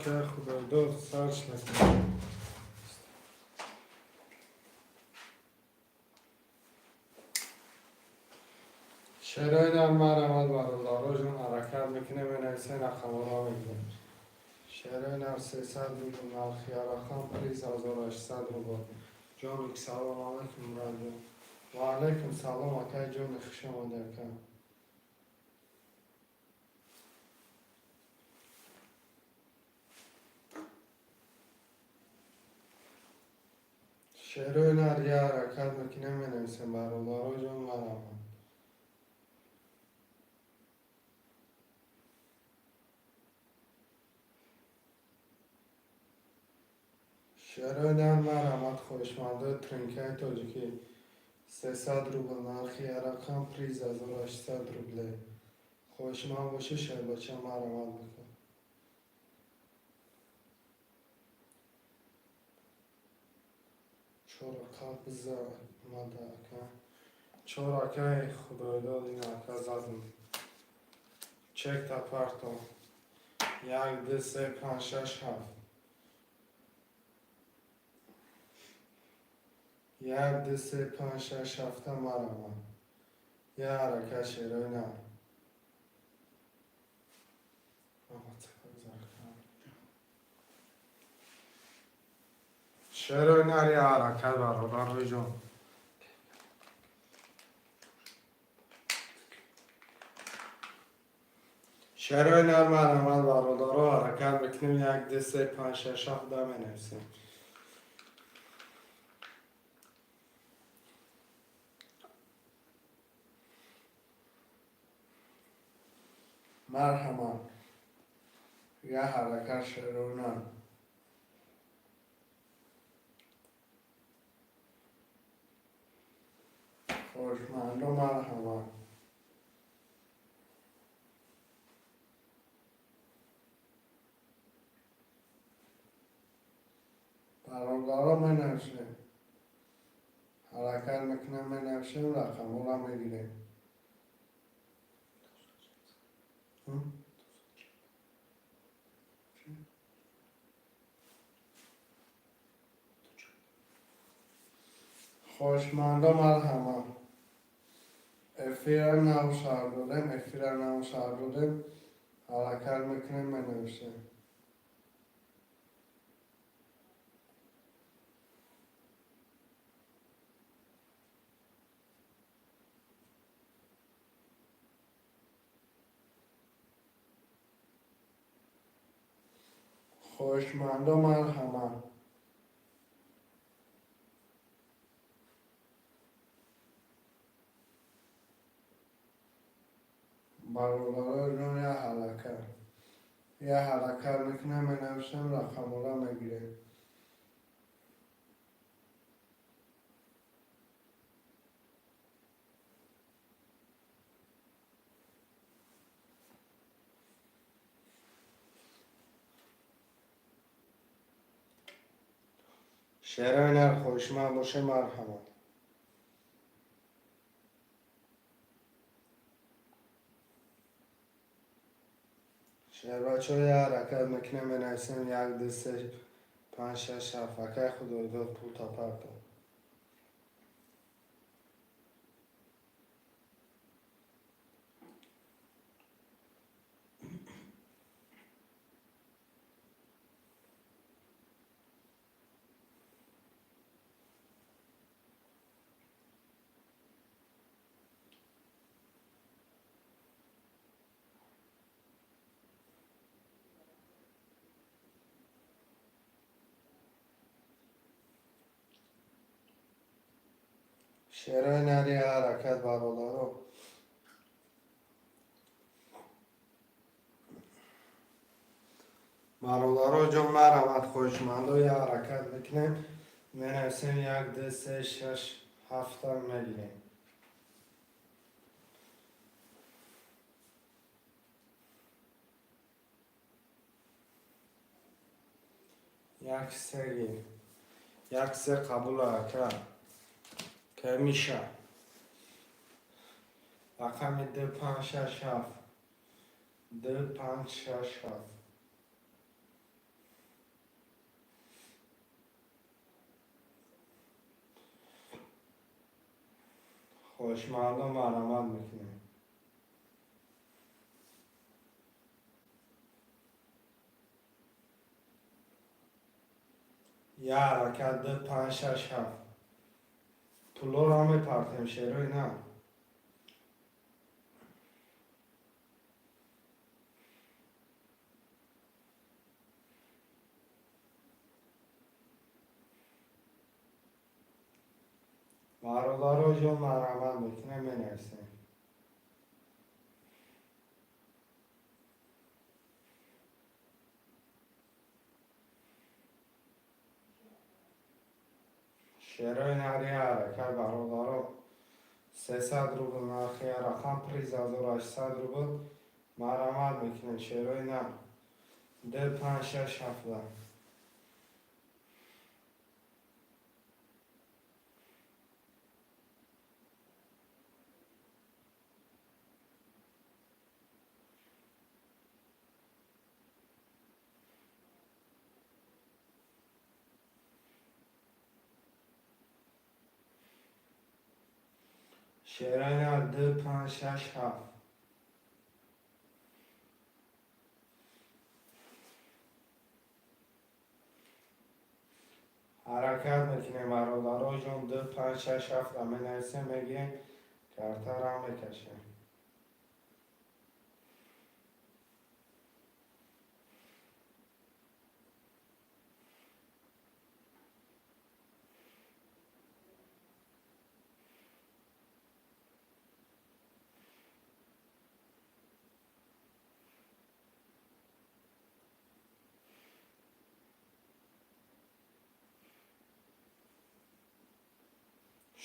Акай Худойдод, сарш мекунем. Шерои нар, марҳамат, бародароҷон, ҳаракат мекунем, менависем, рақамҳоро мегирем. Шерои нар, 300 рубл нархи рақам, приз 1800 рубл. Ҷоник, салом алайкум, Мурадҷон. Ва алайкум салом, акай ҷони, хуш омадӣ, ака. Шерои нар, я ҳаракат мекунем, менависем, бародароҷон, марҳамат. Шерои нар, марҳамат, хоҳишмандои тринкаи тоҷикӣ, 300 рубл нархи рақам, приз 1800 рубле. Хоҳишманд бошӣ, шербача, марҳамат бикун. Чор ака биза омада, ака. Чор, акаи Худойдод, ин ака задм. Чекта парто. Як, ду, се, панҷ, шаш, ҳафт. Як, ду, се, панҷ, шаш, ҳафта, марҳамат. Я ҳаракат, шерои нар. Ватсапа гузар. Шерои нар, я ҳаракат, бародарои ҷон. Шерои нар, марҳамат, бародаро, ҳаракат мекунем, як, ду, се, панҷ, шаш, ҳафт да менависем. Марҳамат. Я ҳаракат, шерои нар. Хоҳишмандо, марҳамат. Бародаро, менависем. Ҳаракат мекунем, менависем, рақамҳоро мегирем. М? Чӣ? Хоҳишмандо, марҳамат. Эфира нав сар додем, эфира нав сар додем. Ҳаракат мекунем, менависем. Хоҳишмандо, марҳамат. Бародарои ҷон, я ҳаракат. Я ҳаракат мекунем, менависем, рақамҳоро мегирем. Шерои нар, хоҳишманд боше, марҳамат. Шербачаҳо, я ҳаракат мекунем, менависем, як, ду, се, панҷ, шаш, ҳафт. Акай Худойдод, пул тапарто. Шерои нари, ҳаракат, бародаро. Бародаро ҷон, марҳамат, хоҳишмандо, я ҳаракат мекунем, менависем, як, ду, се, шаш, ҳафта мегирем. Як се гир. Як се қабул, ака. Камиша. Рақами ду, панҷ, шаш, ҳафт. Ду, панҷ, шаш, ҳафт. Хоҳишмандо, марҳамат мекунем. Я ҳаракат, ду, панҷ, шаш, ҳафт. Пулоро мепартем, шерои на. Бародаро ҷон, марҳамат мекунем, менависем. Шерои нари ҳаракат, бародаро, 300 рубл нархи рақам, приз 1800 рубл. Марҳамат мекунем, шерои на, ду, панҷ, шаш, ҳафта. Шерои на, ду, панҷ, шаш, ҳафт. Ҳаракат мекунем, бародаро ҷон, ду, панҷ, шаш, ҳафта менависем, мегирем, картара мекашем.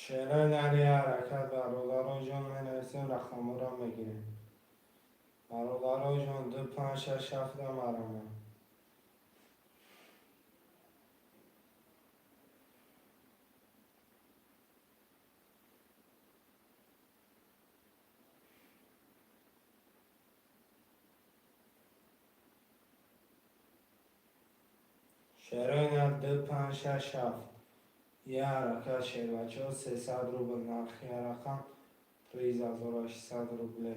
Шерои нари ҳаракат, бародаро ҷон, менависем, рақамҳоро мегирем. Бародаро ҷон, ду, панҷ, шаш, ҳафта, марҳамат. Шерои на, ду, панҷ, шаш, ҳафт. Я ҳаракат, шербачаҳо, 300 рубл нархи рақам, приз 1800 рубле.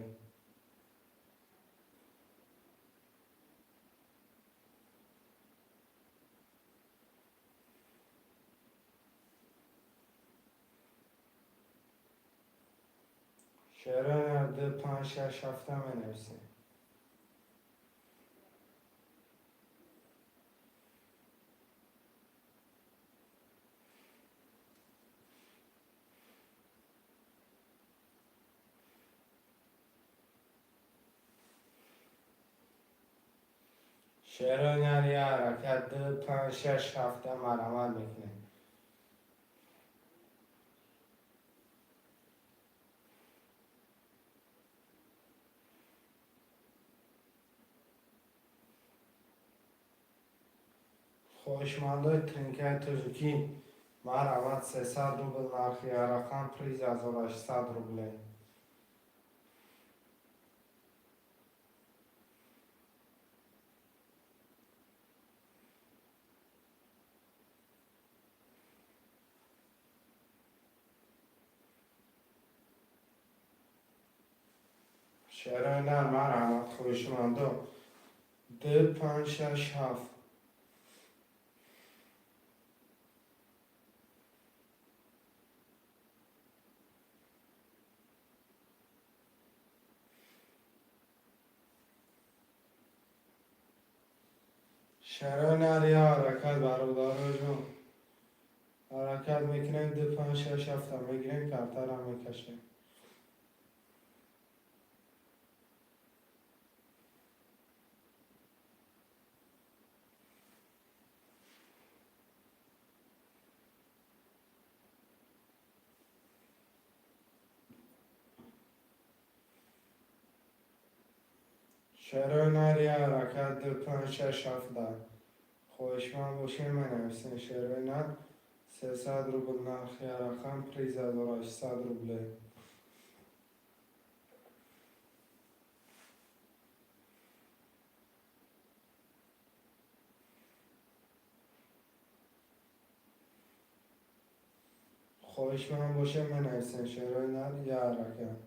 Шерои на, ду, панҷ, шаш, ҳафта менависем. Шерои нари ҳаракат, ду, панҷ, шаш, ҳафта, марҳамат мекунем. Хоҳишмандои тринкаи тоҷикӣ, марҳамат, 300 рубл нархи рақам, приз 1800 рубле. Шерои нар, марҳамат, хоҳишмандо, ду, панҷ, шаш, ҳафт. Шерои нари ҳаракат, бародаро ҷон, ҳаракат мекунем, ду, панҷ, шаш, ҳафта мегирем, картара мекашем. Шерои нари ҳаракат, ду, панҷ, шаш, ҳафта. Хоҳишманд бошем, менависем. Шерои нар, 300 рубл нархи рақам, приз 1800 рубле. Хоҳишманд боше, менависем. Шерои нар, я ҳаракат.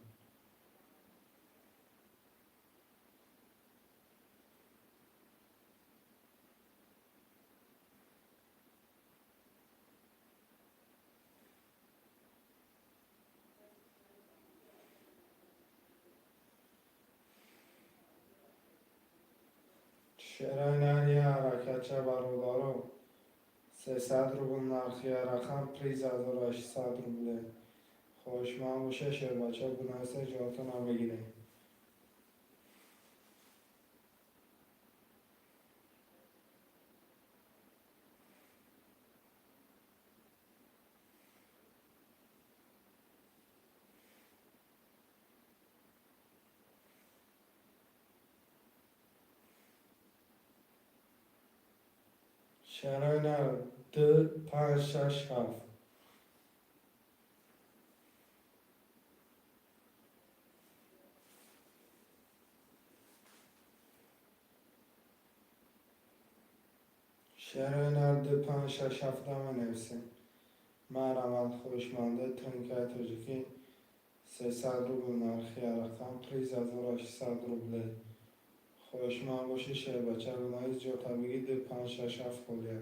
Шерои нар, я ҳаракатча, бародаро. 300 рубл нархи рақам, приз 1800 рубле. Хоҳишманд боше, шербача, бинависе, ҷоятона бигирем. Шерои нар, ду, панҷ, шаш, ҳафт. Шерои нар, ду, панҷ, шаш, ҳафта менависем. Марҳамат, хоҳишмандаи тринкаи тоҷикӣ. 300 рубл нархи рақам, приз 1800 рубле. Хоҳишманд бошӣ, шербача, бинавис, ҷота бигир. Ду, панҷ, шаш, ҳафт холия.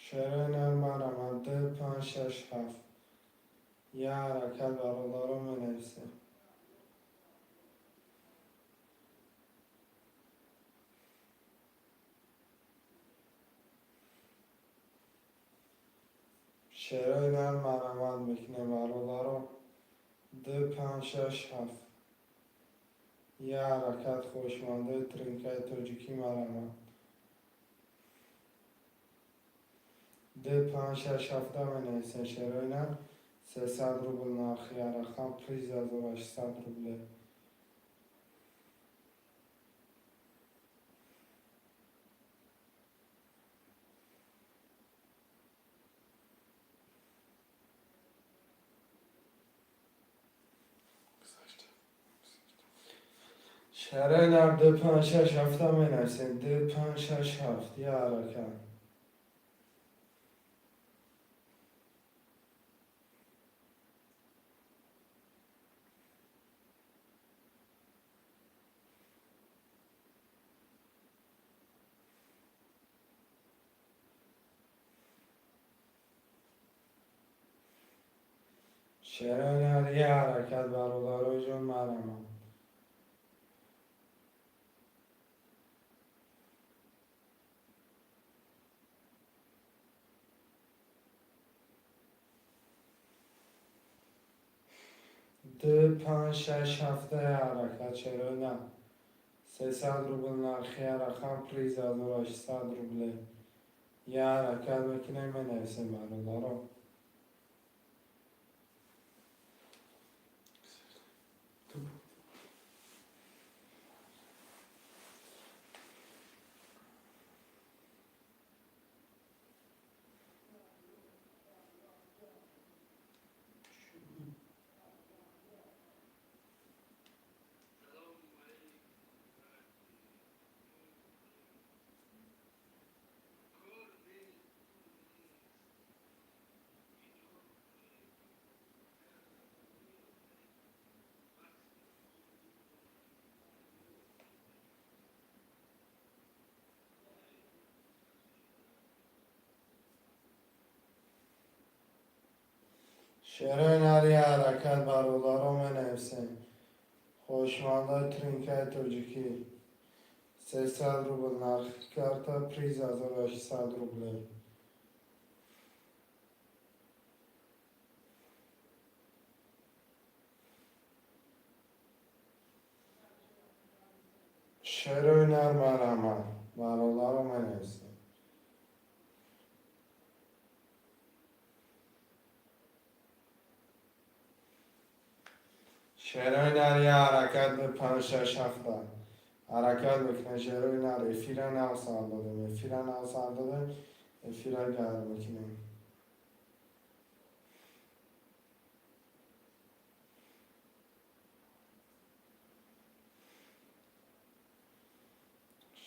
Шерои нар, марҳамат, ду, панҷ, шаш, ҳафт. Я ҳаракат, бародаро, менависем. Шерои нар, марҳамат мекунем, бародаро. Ду, панҷ, шаш, ҳафт. Я ҳаракат, хоҳишмандаи тринкаи тоҷикӣ, марҳамат. Ду, панҷ, шаш, ҳафта менависем. Шерои нар, 300 рубл нархи рақам, приз 1800 рубле. Шерои нар, ду, панҷ, шаш, ҳафта менависем. Ду, панҷ, шаш, ҳафт. Я ҳаракат. Шерои нар, я ҳаракат, бародарои ҷон, марҳамат. Ду, панҷ, шаш, ҳафта, ҳаракат. Шерои нар, 300 рубл нархи рақам, приз 1800 рубле. Я ҳаракат мекунем, менависем, бародаро. Шерои нар, я ҳаракат, бародаро, менависем. Хоҳишмандаи тринкаи тоҷикӣ. 300 рубл нархи карта, приз 1800 рубле. Шерои нар, марҳамат, бародаро, менависем. Шерои нар, я ҳаракат, ду, панҷ, шаш, ҳафта. Ҳаракат мекунем, шерои нар. Эфира нав сар додем, эфира нав сар додем, эфира гарм мекунем.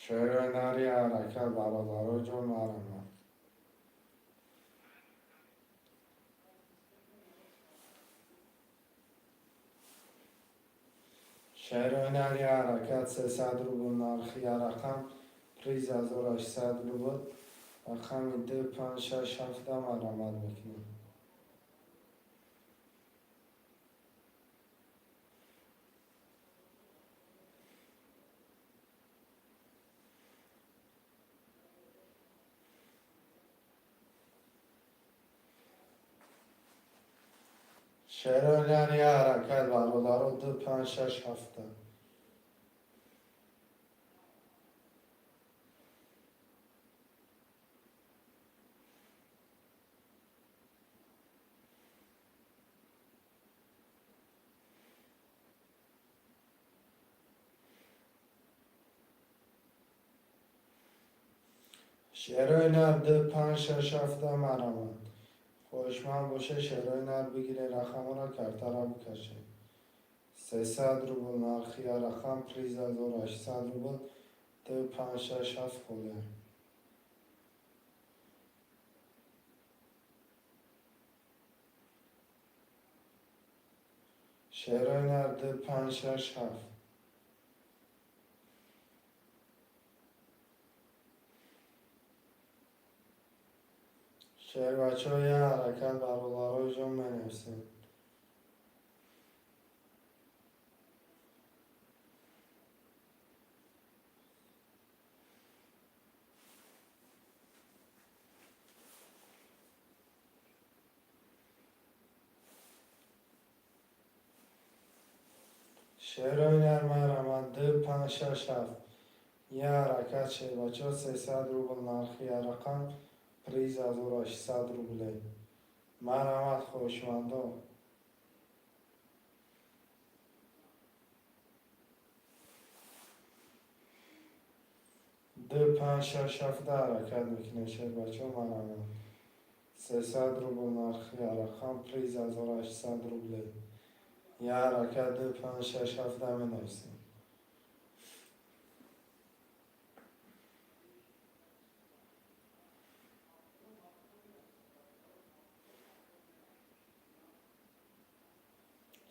Шерои нари ҳаракат, бародаро ҷон, марҳамат. Шерои нари ҳаракат, 300 рубл нархи рақам, приз 1800 рубл. Рақами 2, 5, 6, 7 марҳамат мекунем. Шерои нари ҳаракат, бародаро, 2, 5, 6, 7. Шерои нар, 2, 5, 6, 7 марҳамат. Хоҳишманд боше, шерои нар бигире, рақаморо картара бикаше. 300 рубл нархи рақам, приз 1800 рубл. 2, 5, 6, 7 холия. Шерои нар, 2, 5, 6, 7. Шербачаҳо, я ҳаракат, бародарои ҷон, менависем. Шерои нар, марҳамат, 2, 5, 6, 7. Я ҳаракат, шербачаҳо, 300 рубл нархи рақам, приз 1800 рубле. Марҳамат, хоҳишмандо. 2, 5, 6, 7 ҳаракат мекунем, шербачаҳо, марҳамат. 300 рубл нархи рақам, приз 1800 рубле. Я ҳаракат, 2, 5, 6, 7 менависем.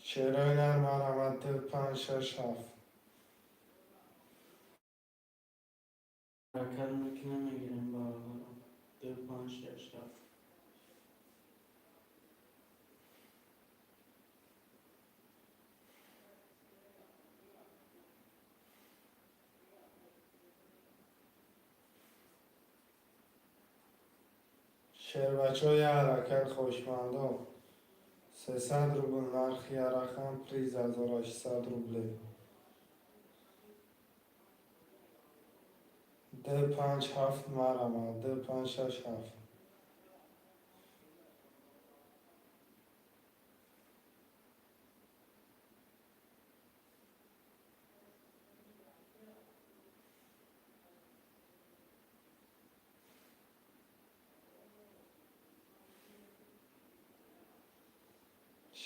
Шерои нар, марҳамат, 2, 5, 6, 7. Ҳаракат мекунем, мегирем, бародарон. 2, 5, 6, 7. Шербачаҳо, я ҳаракат, хоҳишмандо. 300 рубл нархи рақам, приз 1800 рубле. 2, 5, 7, марҳамат, 2, 5, 6, 7.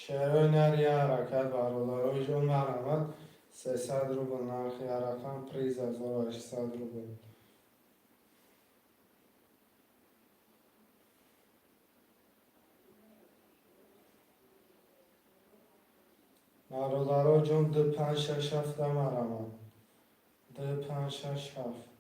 Шерои нар, я ҳаракат, бародарои ҷон, марҳамат. 300 рубл нархи рақам, приз 1800 рубл. Бародаро ҷон, 2, 5, 6, 7 марҳамат. 2, 5, 6, 7.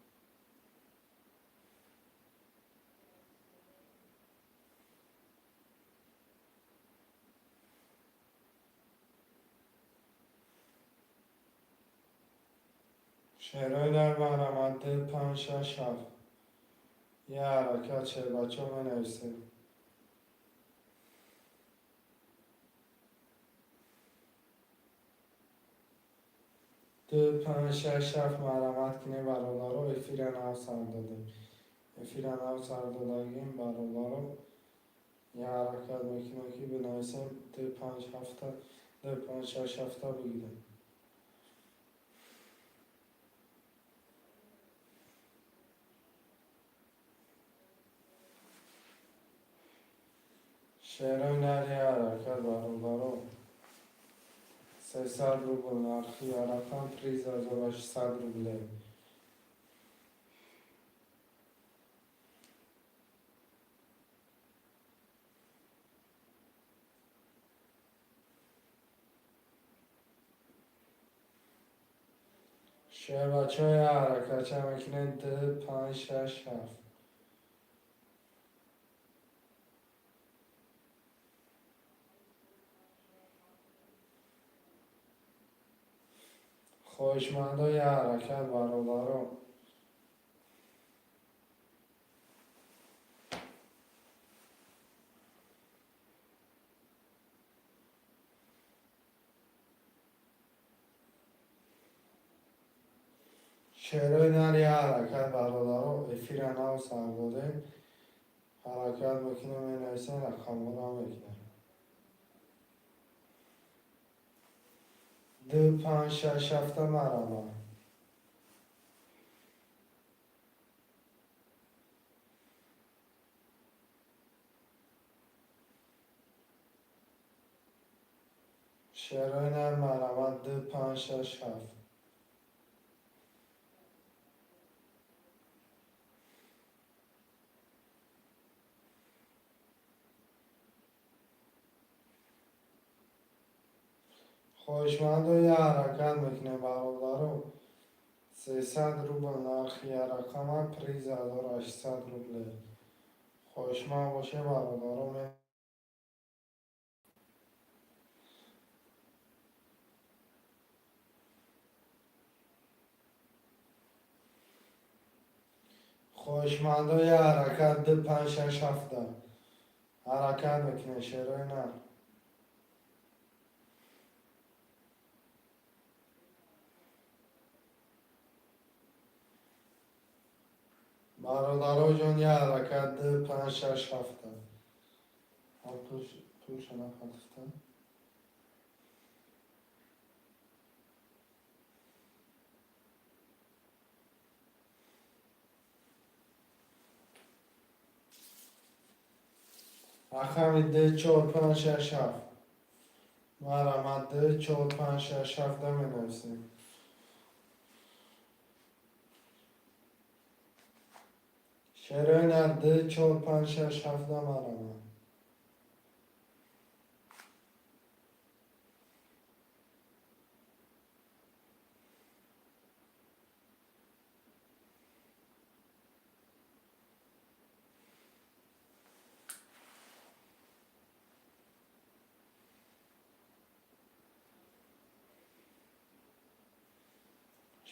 Шерои нар, марҳамат, 2, 5, 6, 7. Я ҳаракат, шербачаҳо, менависем. 2, 5, 6, 7 марҳамат кунем, бародаро. Эфира нав сар додем. Эфира нав сар додагим, бародаро. Я ҳаракат мекунем, ки бинависем, 2, 5, 7, 2, 5, 6, 7 бигирем. Шерои нар як ҳаракат, бародаро. 300 рубл нархи рақам, приз 1800 рубле. Шербачаҳо, як ҳаракатча мекунед: ду, панҷ, шаш, ҳафт. Хоҳишмандо, як ҳаракат, бародаро. Шерои нар як ҳаракат, бародаро. Эфира нав сар додем, ҳаракат мекунем, менависем, рақамҳоро мекунем: ду, панҷ, шаш, ҳафта. Марама. Шерои нар, марама: ду, панҷ, шаш, ҳафт. Хоҳишмандо, як ҳаракат мекунем, бародаро. 300 рубл нархи рақама, приз 1800 рубле. Хоҳишманд боше, бародаро. Хоҳишмандо, як ҳаракат: ду, панҷ, шаш, ҳафта. Ҳаракат мекунем, шерои нар. Бародароҷон, як ҳаракат: ду, панҷ, шаш, ҳафта. Пулша напартофта. Рақами ду, чор, панҷ, шаш, ҳафт. Марама: ду, чор, панҷ, шаш, ҳафта менависем. Шерои нар: ду, чор, панҷ, шаш, ҳафта. Марама.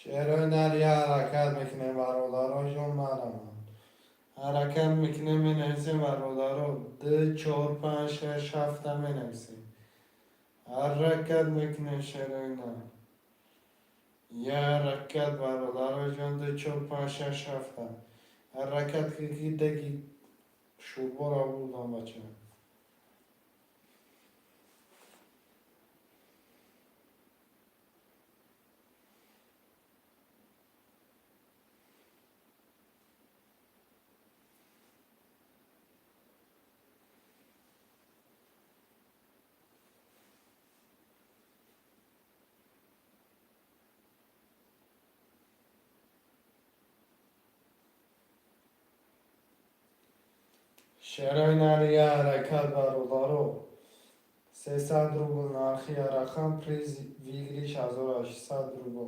Шерои нар, як ҳаракат мекунем, бародароҷон. Марама, ҳаракат мекунем, менависем, бародаро: ду, чор, панҷ, шаш, ҳафта менависем. Ҳаракат мекунем, шерои нар, як ҳаракат, бародароҷон: ду, чор, панҷ, шаш, ҳафта. Ҳаракат ки деги шӯрборо бурдам, бача. Шерои нар, як ҳаракат, бародаро. 300 рубл нархи рақам, приз выигрыш 1800 рубл.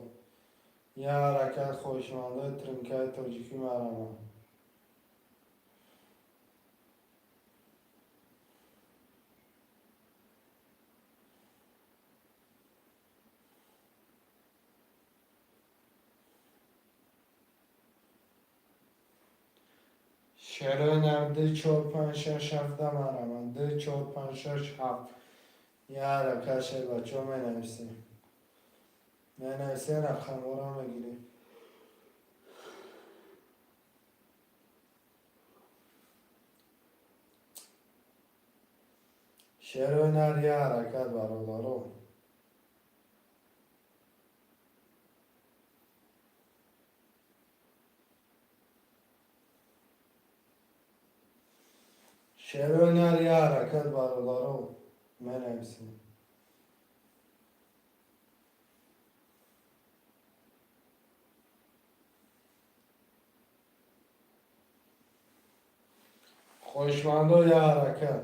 Як ҳаракат, хоҳишмандои тринкаи тоҷикӣ, марама. Шерои нар: ду, чор, панҷ, шаш, ҳафта. Марама: ду, чор, панҷ, шаш, ҳафт. Як ҳаракат, шербачаҳо, менависем, менависем, рақамҳоро мегирем. Шерои нар, як ҳаракат, бародаро. Шерои нар я ҳаракат, бародаро, менависем. Хоҳишмандо, я ҳаракат.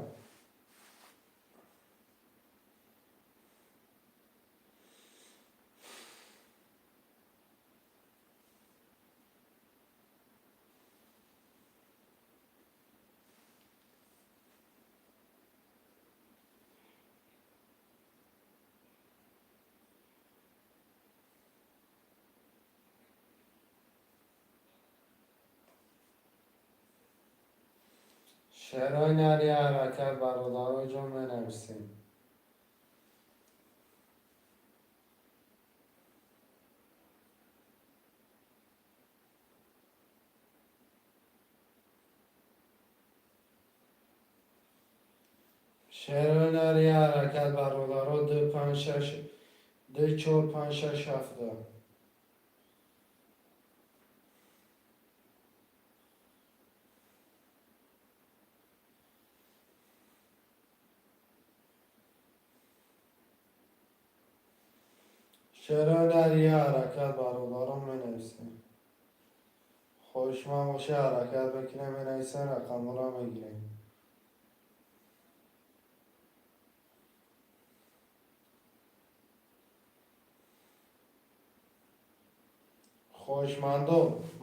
Шерои нар я ҳаракат, бародаро ҷон, менависем. Шерои нар я ҳаракат, бародаро, ду панҷ шаш ду чор панҷ шаш ҳафт. Шерои нар я ҳаракат, бародарон, менависем. Хоҳишманд боша, ҳаракат бикунем, менависем, рақамҳоро мегирем. Хоҳишмандо,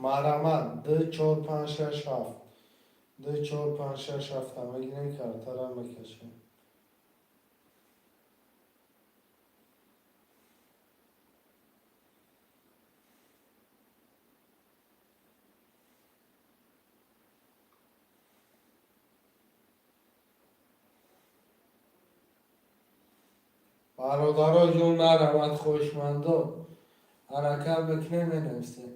марҳамат, ду чор панҷ шаш ҳафт, ду чор панҷ шаш ҳафта мегирем, картара мекашем. Бародаро ҷон, марҳамат, хоҳишмандо, ҳаракат мекунем, менависем.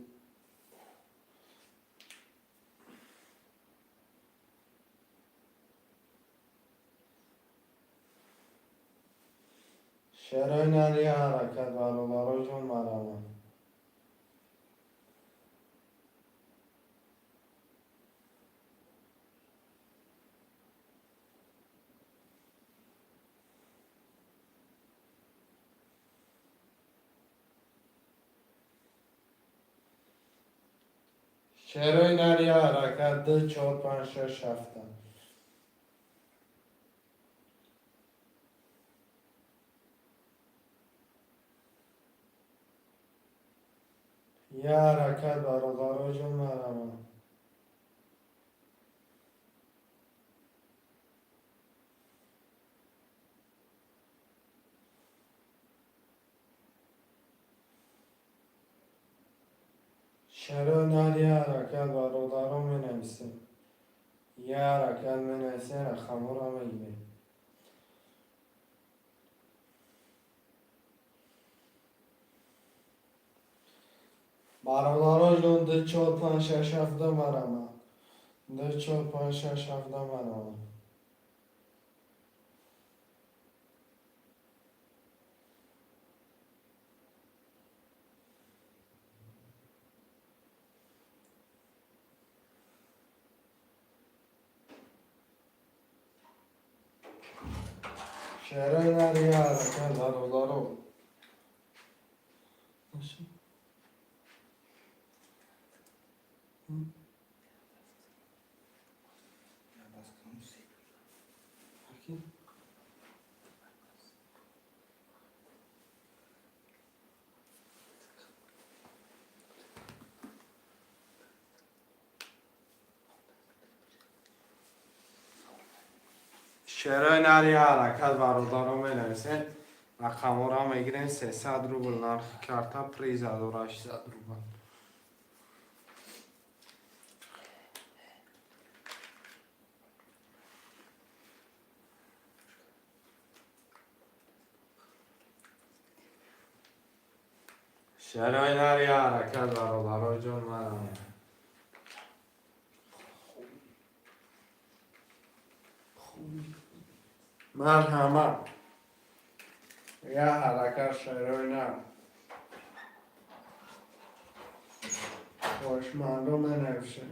Шерои нар я ҳаракат, бародаро ҷон, марҳамат. Шерои нар я ҳаракат, ду чор панҷ шаш ҳафта. Я ҳаракат, бародаро ҷон, марҳамат. Шерои нар я ҳаракат, бародаро, менависем. Я ҳаракат менависем, рақамҳоро мегирем. Бародаро ҷон, ду чор панҷ шаш ҳафта, марҳамат. Ду чор панҷ шаш ҳафта, марҳамат. Шерои нар я ҳаракат, бародаро. Шерои нар я ҳаракат, бародаро, менависем, рақамҳоро мегирем. 300 рубл нархи карта, приз 1800 рубл. Шерои нар я ҳаракат, бародаро ҷон, марҳамат. Марҳамат, я ҳаракат, шерои нар. Хоҳишмандо, менависем.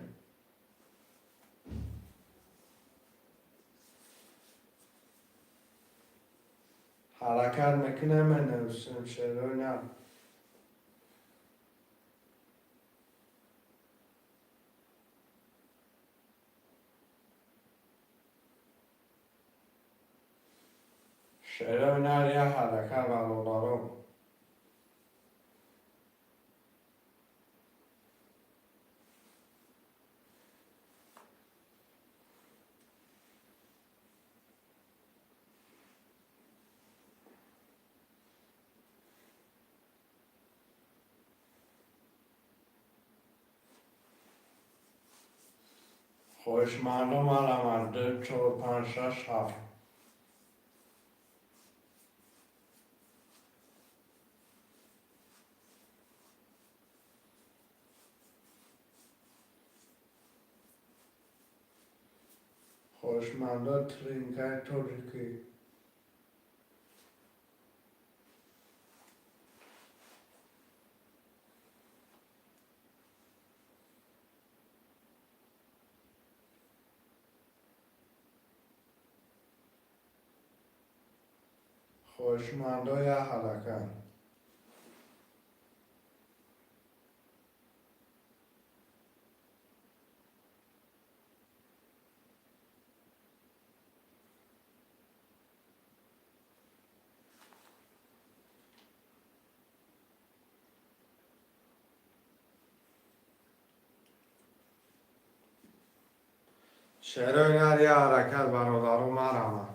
Ҳаракат мекунем, менависем, шерои нар. Шерои нар, як ҳаракат, бародаро. Хоҳишмандо, марҳамат, ду, чор, панҷ, шаш, ҳафт. Хоҳишмандо, тринкаи тоҷикӣ. Хоҳишмандо, як ҳаракат. Шерои нар, як ҳаракат, бародаро, марҳамат.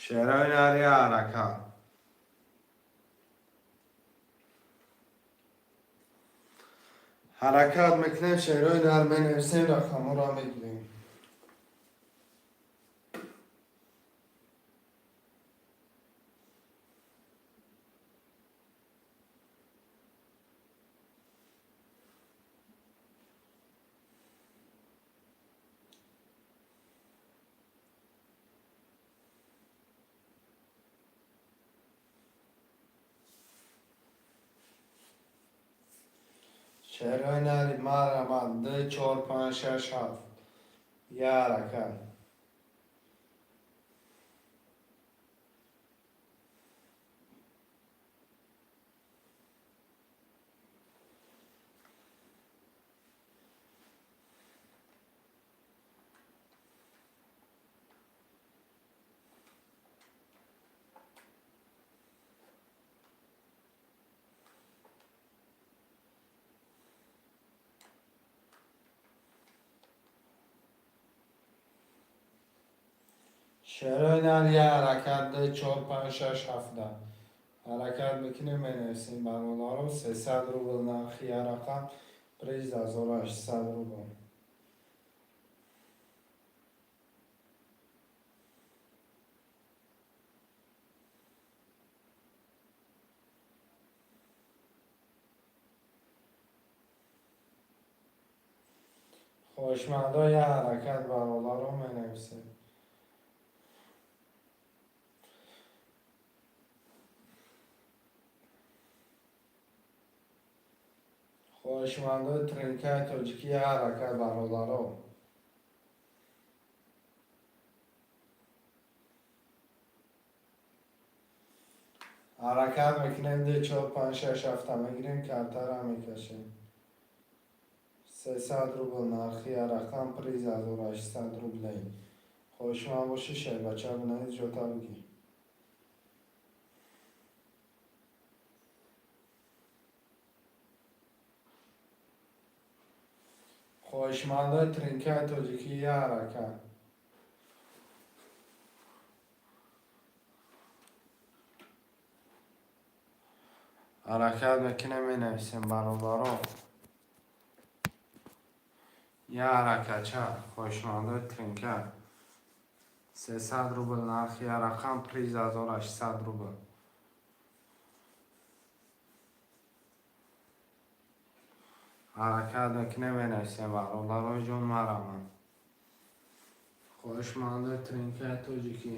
Шерои нар, як ҳаракат. Ҳаракат мекунем, шерои нар, менависем, рақамҳоро мегирем. Шерои нари, марҳамат, ду, чор, панҷ, шаш, ҳафт, як ҳаракат. Шерои нар, як ҳаракат, ду, чор, панҷ, шаш, ҳафта. Ҳаракат мекунем, менависем, бародаро. 300 рубл нархи як рақам, приз 1800 рубл. Хоҳишмандо, як ҳаракат, бародаро, менависем. Хоҳишмандои тринкаи тоҷикӣ, як ҳаракат, бародаро. Ҳаракат мекунем, ду, чор, панҷ, шаш, ҳафта мегирем, картара мекашем. 300 рубл нархи як рақам, приз 1800 рублей. Хоҳишманд бошӣ, шербача, бинавис, ҷота бигир. Хоҳишмандои тринкаи тоҷикӣ, як ҳаракат. Ҳаракат мекунем, менависем, бародаро. Як ҳаракатча, хоҳишмандои тринка. 300 рубл нархи рақам, приз 1800 рубл. Ҳаракат мекунем, менависем, бародарои ҷон, мараман. Хоҳишмандои тринкаи тоҷикӣ.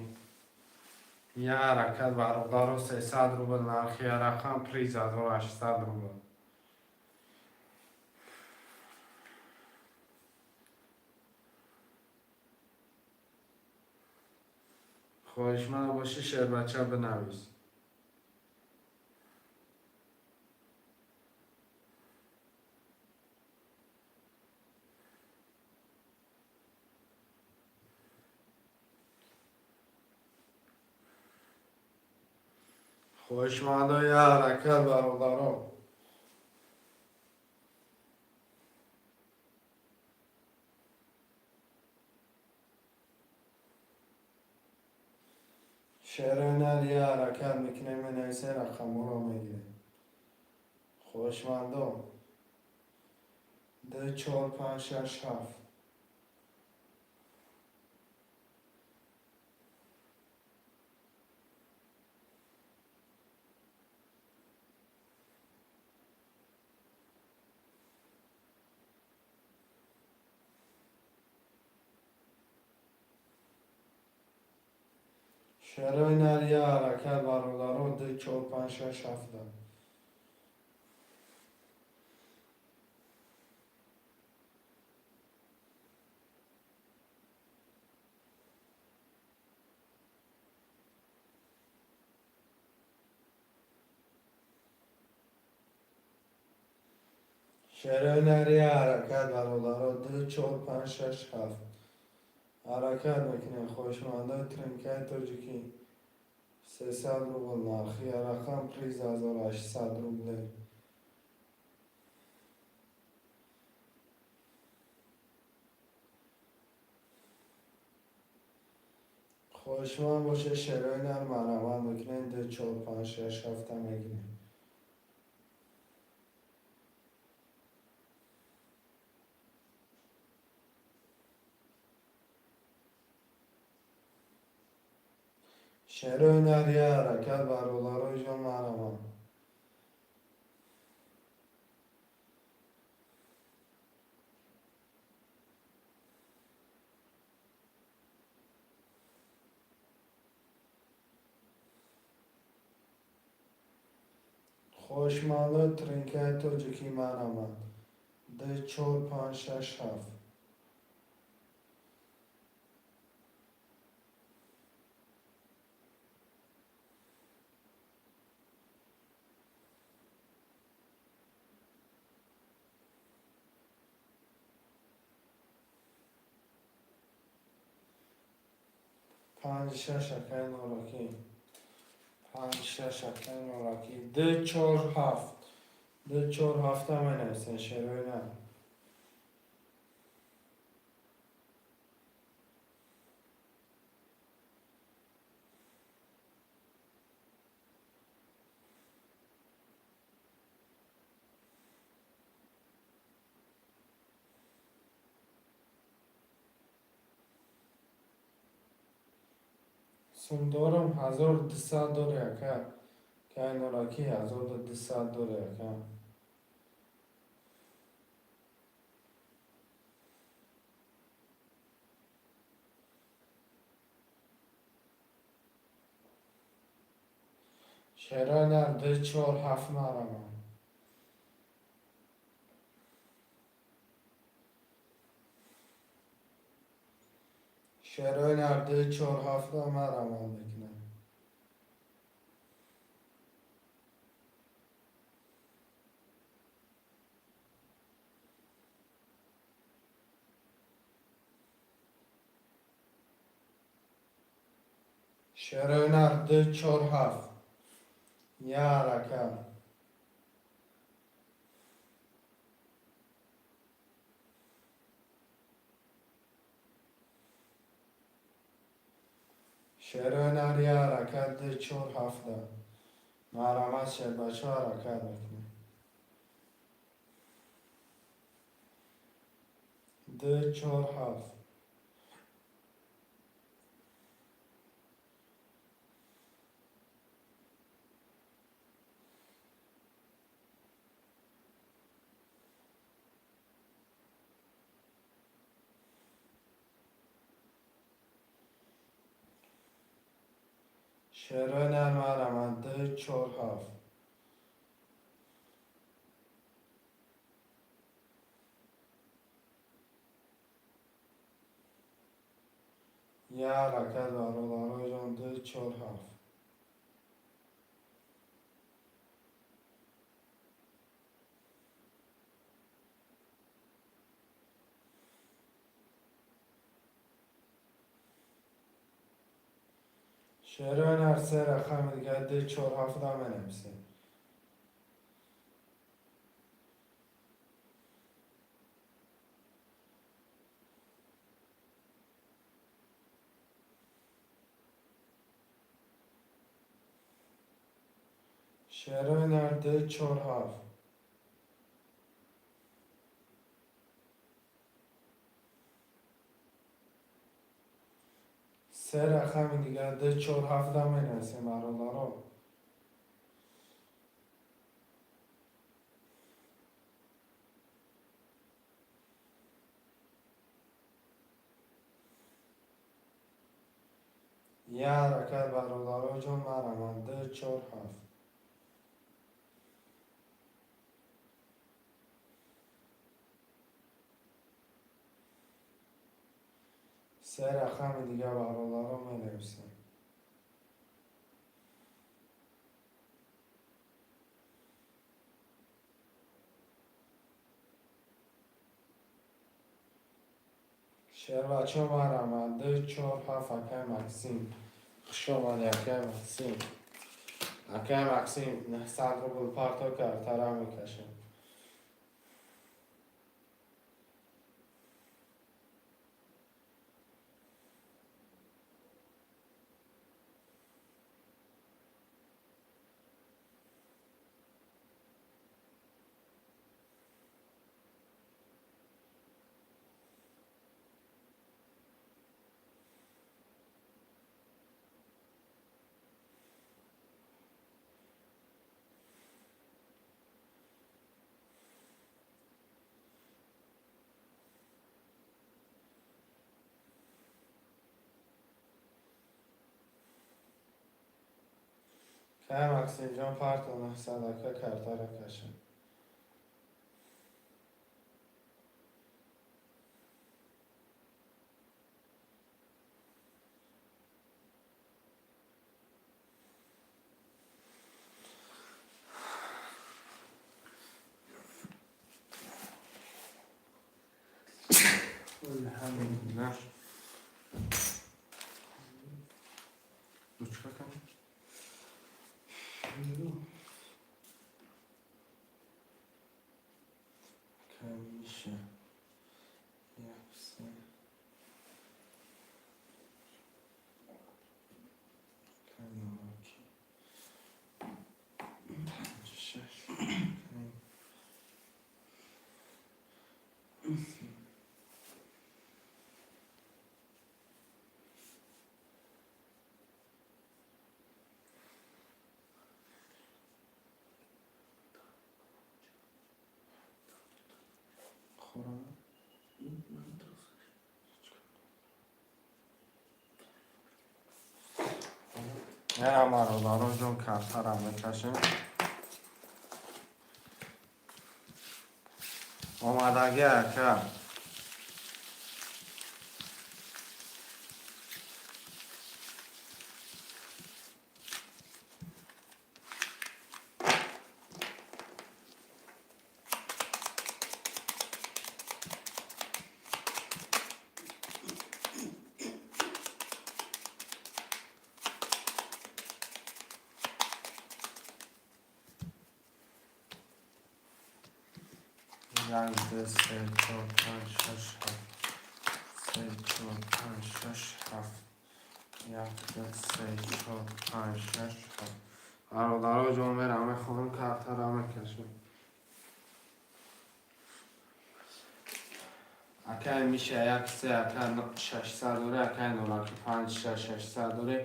Я ҳаракат, бародаро, 300 рубл нархи рақам, приз 1800 рубл. Хоҳишманд бошӣ, шербача, бинавис. Хоҳишмандо, я ҳаракат, бародаро. Шерои нар, я ҳаракат мекунем, менависем, рақамҳоро мегирем. Хоҳишмандо. Ду, чор, панҷ, шаш, ҳафт. Шерои нар, я ҳаракат, бародаро, ду, чор, панҷ, шаш, ҳафта. Шерои нар, я ҳаракат, бародаро, ду, чор, панҷ, шаш, ҳафт. Ҳаракат мекунем, хоҳишмандои тринкаи тоҷикӣ. 300 рубл нархи рақам, приз 1800 рубле. Хоҳишманд боше, шерои нар, марҳамат мекунем, ду, чор, панҷ, шаш, ҳафта мегирем. Шерои нар, я ҳаракат, бародарои ҷон, марҳамат. Хоҳишмандои тринкаи тоҷикӣ, марҳамат. Ду, чор, панҷ, шаш, ҳафт. Панҷ, шаш, акай норакӣ. Панҷ, шаш, акай норакӣ. Ду, чор, ҳафт. Ду, чор, ҳафта менависем, шерои нар. Сумдорам 1200 дори, ака. Кай норакӣ, 1200 дори, ака. Шерои нар, ду, чор, ҳафт, марҳамат. Шерои нар, ду, чор, ҳафта марҳамат мекунем. Шерои нар, ду, чор, ҳафт. Я ҳаракат. Шерои нар, я ҳаракат, ду, чор, ҳафта. Марҳамат, шербачаҳо, ҳаракат мекунем. Ду, чор, ҳафт. Шерои нар, марҳамат, ду, чор, ҳафт. Як ҳаракат, бародароҷон, ду, чор, ҳафт. Шерои нар, се рақами дигар, ду, чор, ҳафтам менависем. Шерои нар, ду, чор, ҳафт. Се рақами дигар, ду, чор, ҳафтам менависем, бародаро. Як ҳаракат, бародароҷон, марҳамат, ду, чор, ҳафт. Се рақами дигар, бародаро, менависем. Шербачо, марҳамат, ду, чор, ҳафт. Акай Максим, хуш омадӣ, акай Максим. Акай Максим 900 рубл парто кард, тара мекашем. Кай Максимҷон, парто 900, ака, картара кашем. Алҳамдулиллаҳ. Ручка кам. Камиша. Як, се. Каналаки. Панҷ, шаш. Панҷ. Се. Хӯрам. Ман дуруст. Яна, бародароҷон, картара мекашем. Омадагӣ, ака. Як, ду, се, чор, панҷ, шаш, ҳафт. Се, чор, панҷ, шаш, ҳафт. Як, ду, се, чор, панҷ, шаш, ҳафт. Бародароҷон, мерам, мехоҳем, картара мекашем. Акай Миша, як, се, ака, 600 дорӣ, акай Нораки, панҷ, шаш, 600 дорӣ,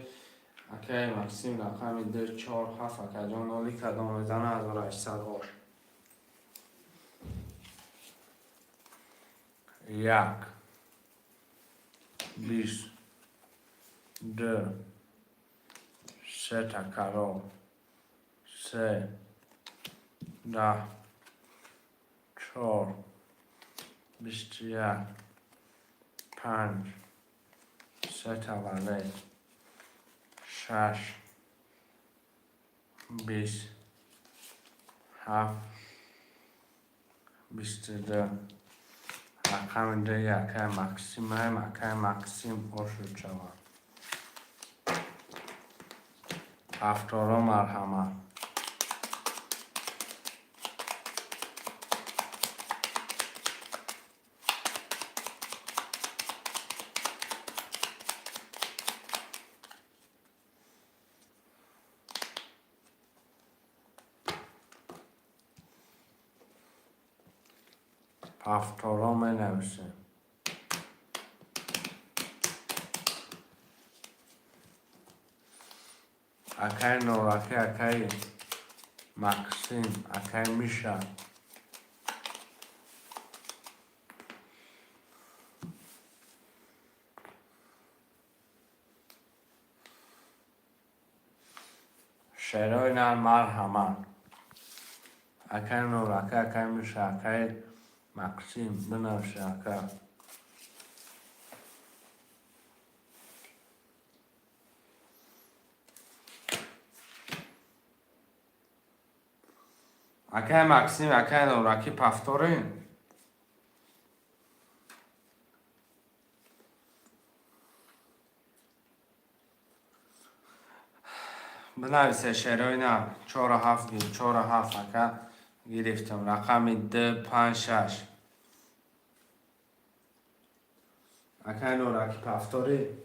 акай Максим, рақами ду, чор, ҳафт, акаҷон, ноли кадом мезана, 1800 ош. Як, 20, ду, се. Се такарор. Се. 10. 4. 21. 5. Се таваллуд. 6. 20. 7. 22. Рақами ду якай Максимаем, акай Максим ошуд шавад. Ҳафторо марҳамат. Ҳафторо менависем. Акай Нораки, акай Максим, акай Миша. Шерои нар марҳамат. Акай Нораки, акай Миша, акай Максим, бинависе ака. Акай Максим, акай Нораки повторим. Бинависе шерои нар. 4 7 гир, 4 7 ака гирифтам. Рақами 2 5 6. Акай Нораки повтори.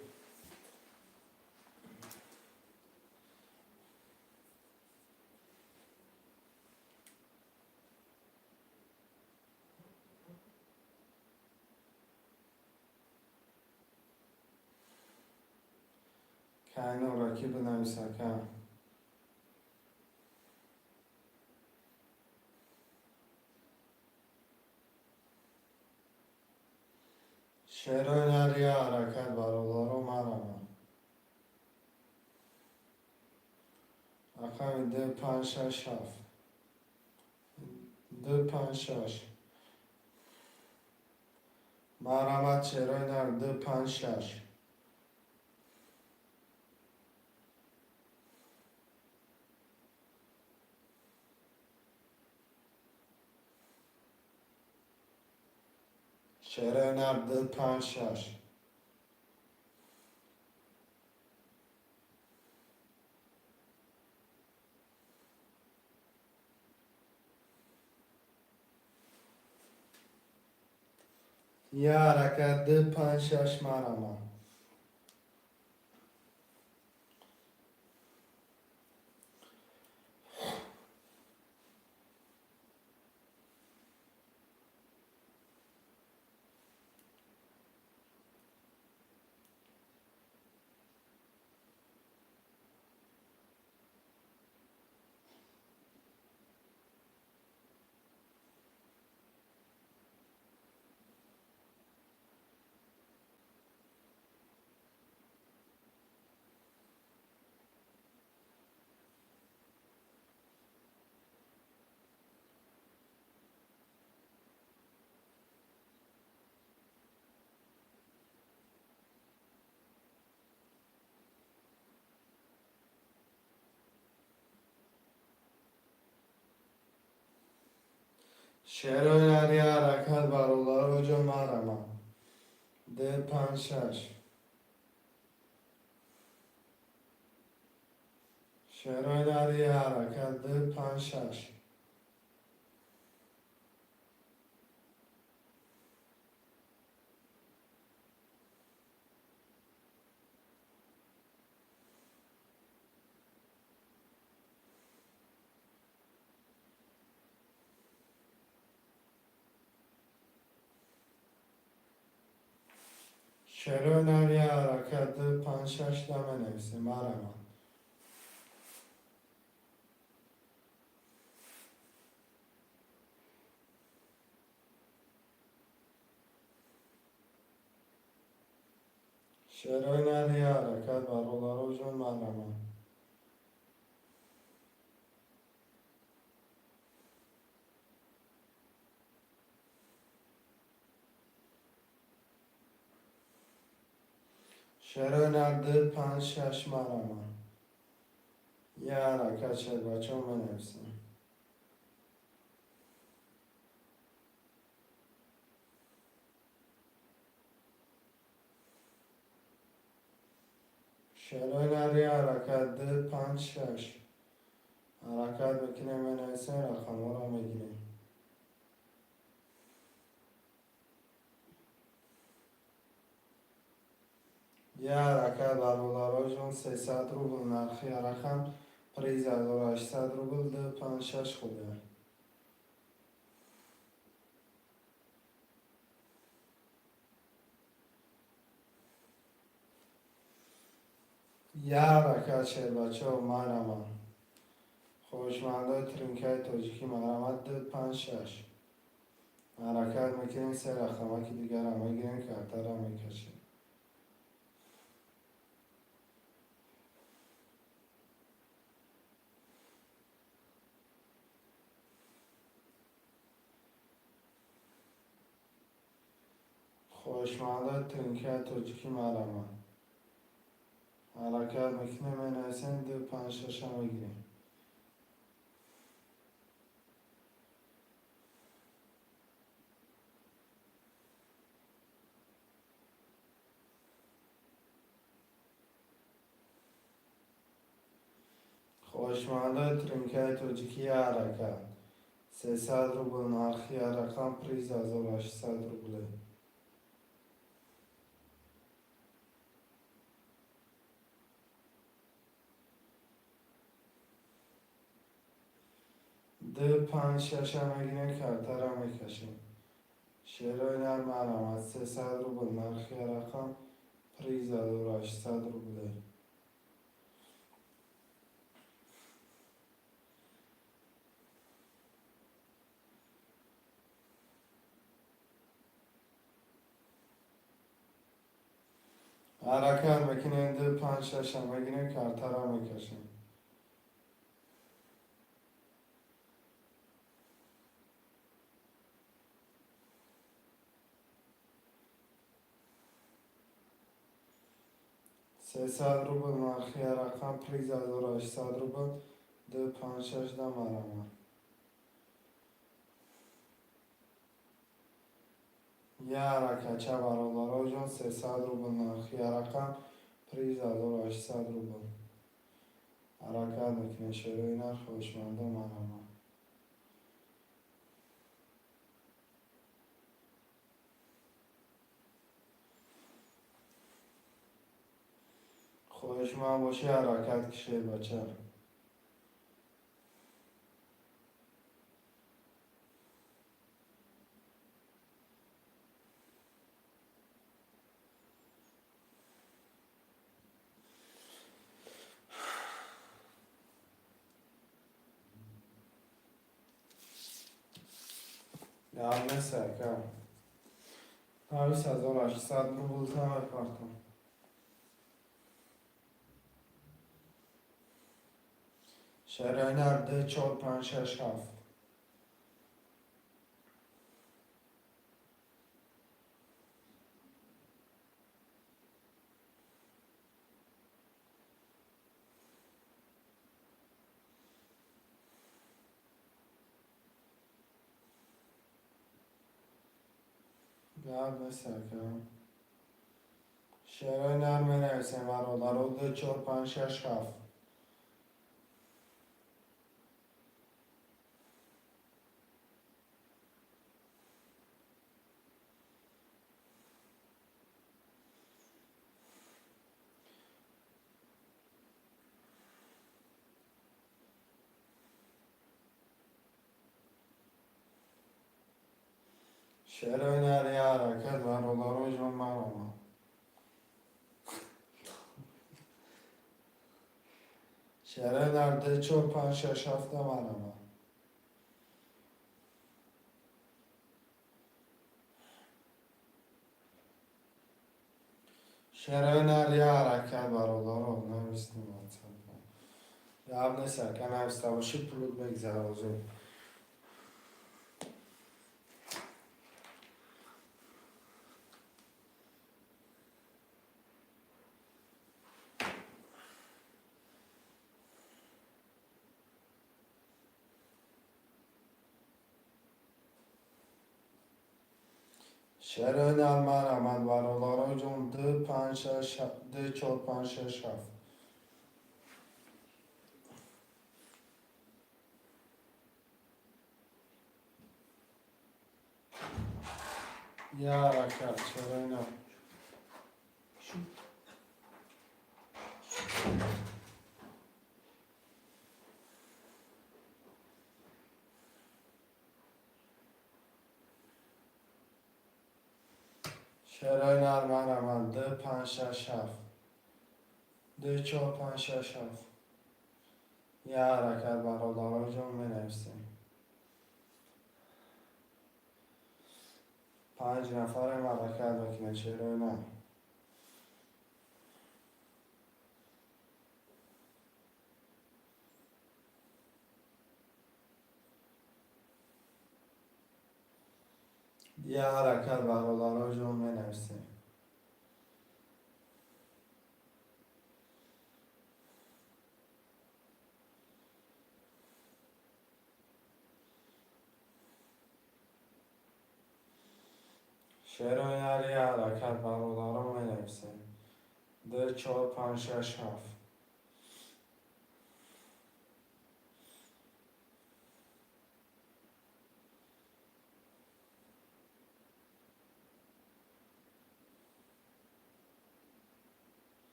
Кай Нораки бинавис ака. Шерои нар я ҳаракат бародаро марама. Рақами 2 5 6 7. 2 5 6. Марҳамат шерои нар 2 5 6. Шерои нар 2 5 6. Я ҳаракат 2 5 6 марҳамат. Шерои нар я ҳаракат бародаро ҷо марҳамат. 2 5 6. Шерои нар я ҳаракат 2 5 6. Шерои нар я ҳаракат 2 5 6 наменависем марҳамат. Шерои нар я ҳаракат бародаро ҷон марҳамат. Шерои нар ду, панҷ, шаш, марама. Я ҳаракат, шербачаҳо, менависем. Шерои нар я ҳаракат, ду, панҷ, шаш. Ҳаракат мекунем, менависем, рақамҳоро мегирем. Я ҳаракат, бародароҷон, 300 рубл нархи рақам, приз 1800 рубл, ду, панҷ, шаш хубе. Я ҳаракат, шербачаҳо, марама. Хоҳишмандои тринкаи тоҷикӣ, марама, ду, панҷ, шаш. Ҳаракат мекунем, се рақамаки дигарам мегирем, картара мекашем. Хоҳишмандои тринкаи тоҷикӣ, марама. Ҳаракат мекунем, менависем, ду, панҷ, шаша мегирем. Хоҳишмандои тринкаи тоҷикӣ, я ҳаракат. 300 рубл нархи рақам, приз 1800 рубле. Ду, панҷ, шаша мегирем, картара мекашем. Шерои нар, марама, 300 рубл нархи рақам, приз 1800 рубле. Ҳаракат мекунем, ду, панҷ, шаша мегирем, картара мекашем. 300 рубл нархи рақам, приз 1800 рубл, ду, панҷ, шаш да марама. Я ҳаракатча, бародароҷон, 300 рубл нархи рақам, приз 1800 рубл. Ҳаракат мекунем, шерои нар, хоҳишмандо, марама. Хоҳишманд бошӣ, ҳаракат кишед, бача. Гап нест, ака. Навис, 1800 рубл мепартам. Шерои нар ду, чор, панҷ, шаш, ҳафт. Гап нест, ака. Шерои нар менависем, бародаро, ду, чор, панҷ, шаш, ҳафт. Шерои нар, я ҳаракат, бародароҷон, марама. Шерои нар ду, чор, панҷ, шаш, ҳафта, марама. Шерои нар, я ҳаракат, бародаро, навистем ватсап. Гап нест, ака, нависта бошӣ, пулут мегзара озод. Шерои нар марҳамат, бародаро ҷон, ду панҷ шаш ду чор панҷ шаш ҳафт. Я ҳаракат, шерои нар. Шерои нар марҳамат, ду панҷ шаш ҳафт. Ду чор панҷ шаш ҳафт. Я ҳаракат, бародаро ҷон, менависем. Панҷ нафарем, ҳаракат мекунем, шерои нар. Я ҳаракат, бародаро ҷон, менависем. Шерои нар, я ҳаракат, бародаро, менависем. Ду чор панҷ шаш ҳафт.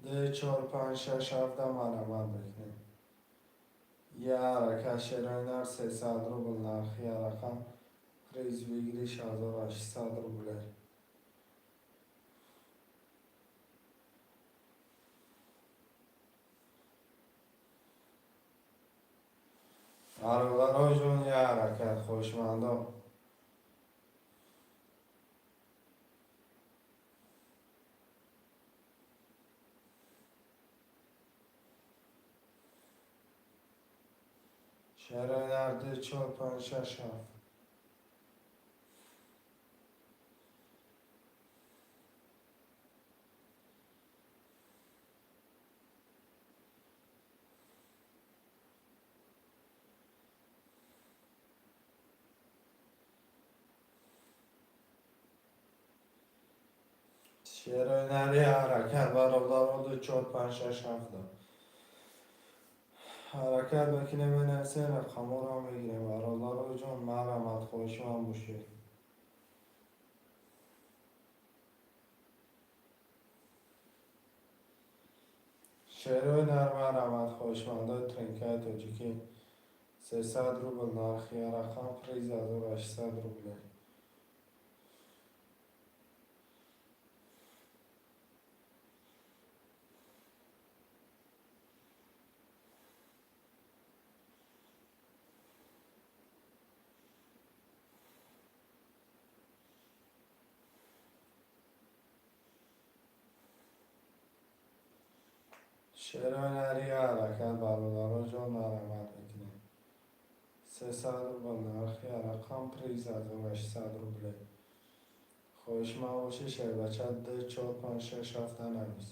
Ду чор панҷ шаш ҳафта марҳамат мекунем. Я ҳаракат, шерои нар, 300 рубл нархи рақам, приз выигрыш 1800 рублей. Бародаро ҷон, я ҳаракат, хоҳишмандо. Шерои нар, ду чор панҷ шаш ҳафт. Шерои нар, я ҳаракат, бародаро, ду чор панҷ шаш ҳафта. Ҳаракат мекунем, менависем, рақамҳоро мегирем. Бародаро ҷон, марҳамат, хоҳишманд бошед. Шерои нар, марҳамат, хоҳишмандои тринкаи тоҷикӣ, 300 рубл нархи рақам, приз 1800 рублей. Шерои нар, я ҳаракат, бародаро ҷон, марҳамат мекунем. 300 рубл нархи рақам, приз 1800 рублей. Хоҳишманд бошӣ, шербача, ду чор панҷ шаш ҳафта навис.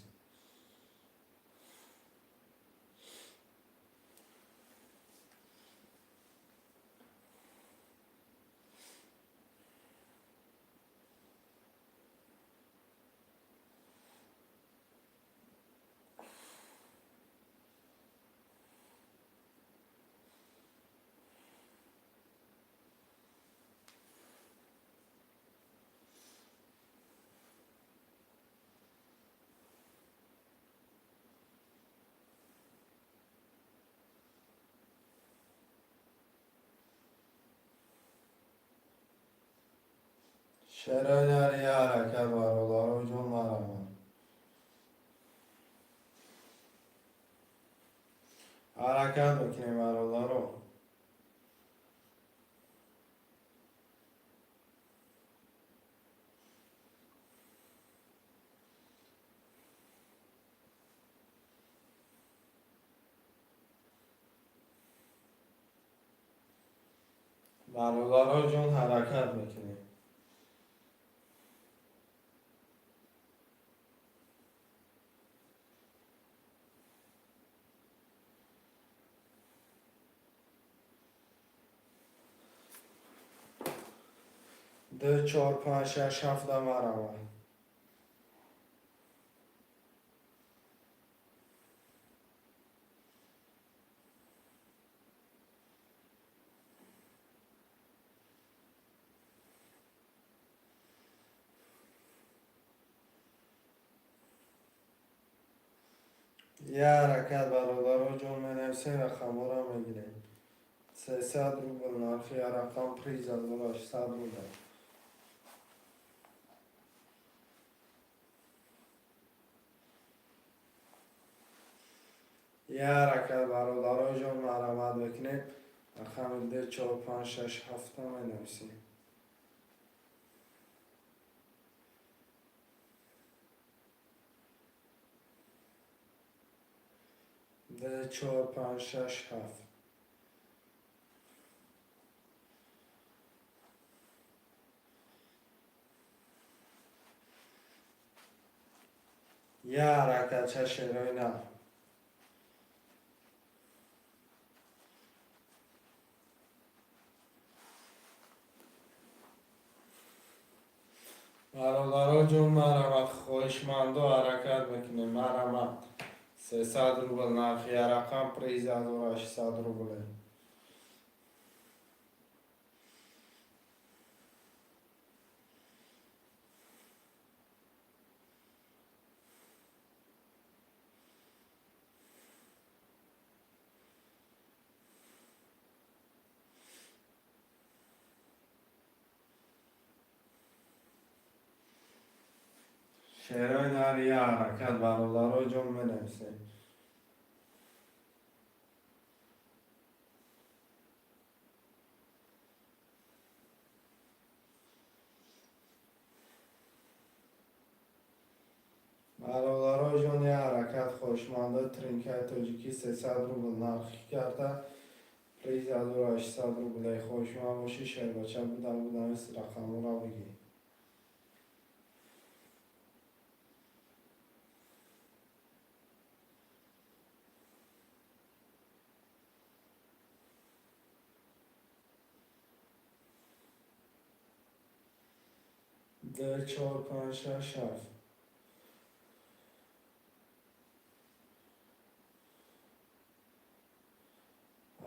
Шерои нар, я ҳаракат, бародаро ҷон, марҳамат. Ҳаракат мекунем, бародаро. Бародаро ҷон, ҳаракат мекунем. Ду, чор, панҷ, шаш, ҳафт марҳамат. Як ҳаракат, бародаро ҷон, менависем, рақамҳоро мегирем. 300 рубл нархи як рақам, приз 1800 рубл. Як ҳаракат, бародаро ҷон, марҳамат мекунем, рақами ду, чор, панҷ, шаш, ҳафта менависем. Ду, чор, панҷ, шаш, ҳафт. Як ҳаракатча, шерои нав. Бародаро ҷон, марҳамат, хоҳишмандо, ҳаракат мекунем, марҳамат. 300 рубл нархи як рақам, приз 1800 рубле. Шерои нар, як ҳаракат, бародаро ҷон, менависем. Бародаро ҷон, як ҳаракат, хоҳишмандо, тринкаи тоҷикӣ 300 рубл нархи карда, приз 1800 рубле. Хоҳишманд бошӣ, шербача будан буданис, рақамҳоро бигир. Ду, чор, панҷ, шаш, ҳафт.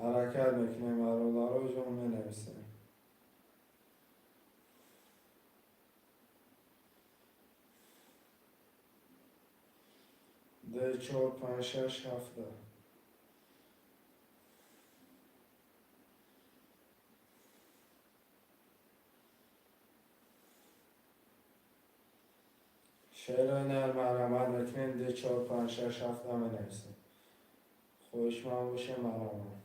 Ҳаракат мекунем, бародаро ҷон, менависем. Ду, чор, панҷ, шаш, ҳафта. Шерои нар, марҳамат мекунем, ду, чор, панҷ, шаш, ҳафта менависем. Хоҳишманд бошем, марҳамат.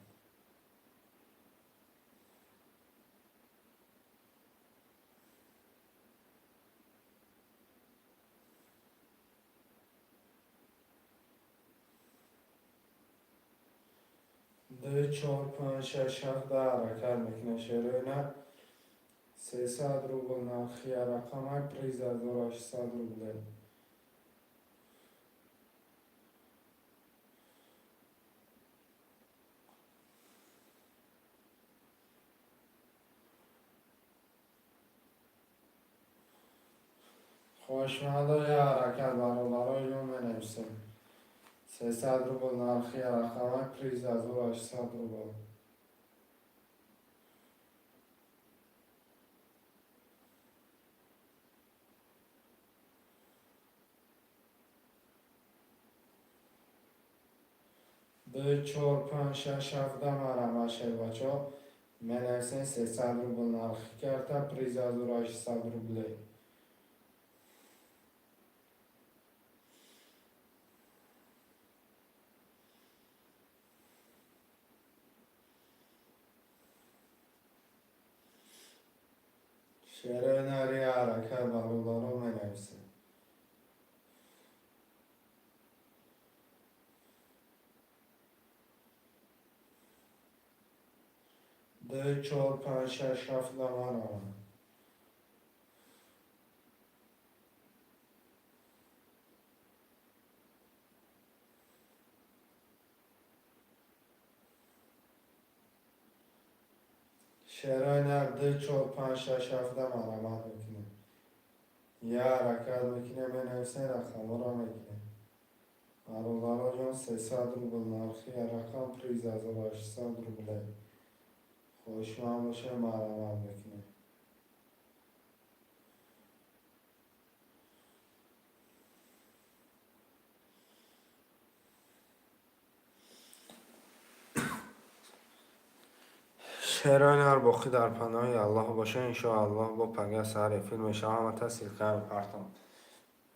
Ду, чор, панҷ, шаш, ҳафта ҳаракат мекунем, шерои нар. 300 рубл нархи як рақамак, приз 1800 рубле. Хоҳишмандо, як ҳаракат, бародаро ҷон, менависем. 300 рубл нархи як рақамак, приз 1800 рубл. Ду, чор, панҷ, шаш, ҳафта, марҳамат, шербачаҳо, менависем. 300 рубл нархи карта, приз 1800 рубле. Шерои нари, ҳаракат, бародаро, менависем. Ду, чор, панҷ, шаш, ҳафт, марҳамат. Шерои нар ду, чор, панҷ, шаш, ҳафта марҳамат мекунем. Я ҳаракат мекунем, менависем, рақамҳоро мегирем. Бародароҷон, 300 рубл нархи рақам, приз 1800 рубле. Хоҳишманд бошем, марҳамат мекунем. Шерои нар, боқӣ дар паноҳи Аллоҳ боша. Иншоаллоҳ, бо пага саҳар эфир мешавам, ҳамата ссылка мепартам.